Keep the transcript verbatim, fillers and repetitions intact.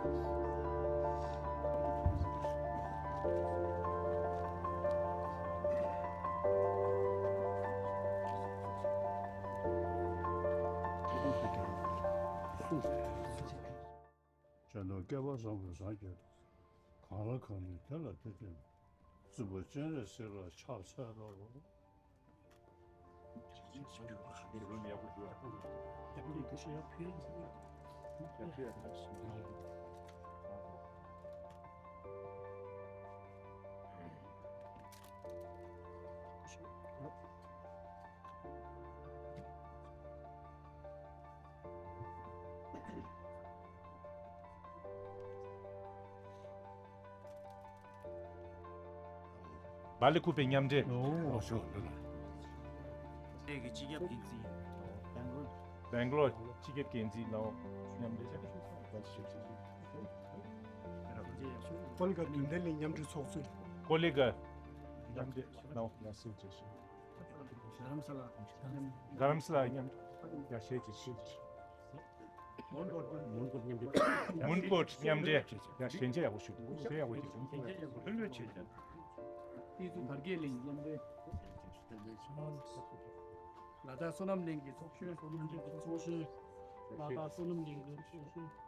ཅེས་ནོ། བསྐལ་པ་བཟང་པོའི་སངས་རྒྱས་གང་ལ་གང་འདུལ་དེ་ལ་དེ་སྟོན། སྲིད་པ་སྤྱན་རས་གཟིགས་ལ་ཕྱག་འཚལ་ལོ། སྦ་ལི་ཁུ་པའི་མཉམ་འབྲེལ། ཨོ་ཤོ། སྤྱི་ཁྱབ་འགན་འཛིན། སྦེང་ལོར་སྤྱི་ཁྱབ་འགན་འཛིན་ནང་མཉམ་འབྲེལ། ཀོ་ལི་གྷལ་དོན་ལྡན་གླིང་མཉམ་འབྲེལ་ཚོགས་གཙོས། ཀོ་ལི་གྷལ་མཉམ་འབྲེལ་ནང་ཡར་སེང་བྱེད་ཤིང་། རྡ་རམ་ས་ལ་མཉམ་འབྲེལ་ཡར་སེང་བྱེད་ཤིང་། མོན་གྷོ་མཉམ་འབྲེལ་ཡར་སེང་བྱེད་ཡག་པོ་ཞུ། ཞེ་ཡག་པོ་ཞུ། ལྷོད་ལྷོད་བྱེད་ཀྱང་། དེ་ཚོ་དར་རྒྱས་གླིང་མཉམ་འབྲེལ། ལ་དྭགས་བསོད་ནམས་གླིང་གི་ཚོགས་གཞོན། བསོད་ནམས་གླིང་གི་ཚོགས་གཞོན། ལ་དྭགས་བསོད་ནམས་གླིང་གི་ཚོགས་གཞོན།